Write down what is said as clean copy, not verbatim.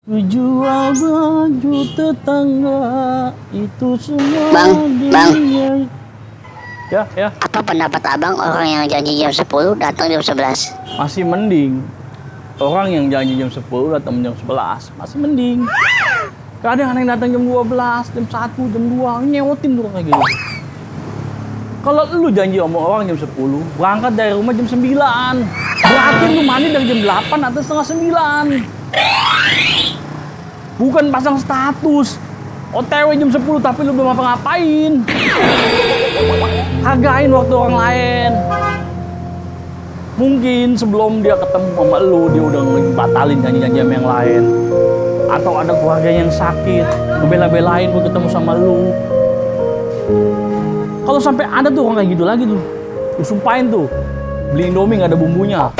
Jual baju tetangga itu semua Bang. Ya, Apa pendapat abang orang yang janji jam 10 datang jam 11? masih mending. Orang yang janji jam 10 datang jam 11 masih mending. Kadang ada yang datang jam 12, jam 1, jam 2, nyewotin tuh kayak gitu. Kalau lu janji sama orang jam 10, berangkat dari rumah jam 9. Berarti lu mandi dari jam 8 atau setengah 9. Bukan pasang status OTW jam 10 tapi lu belum apa-ngapain. Hargain waktu orang lain. Mungkin sebelum dia ketemu sama lu, dia udah batalin janji-janji sama yang lain. Atau ada keluarganya yang sakit, ngebela-belain buat ketemu sama lu. Kalau sampai ada tuh orang kayak gitu lagi tuh, lu sumpahin tuh, beli Indomie gak ada bumbunya.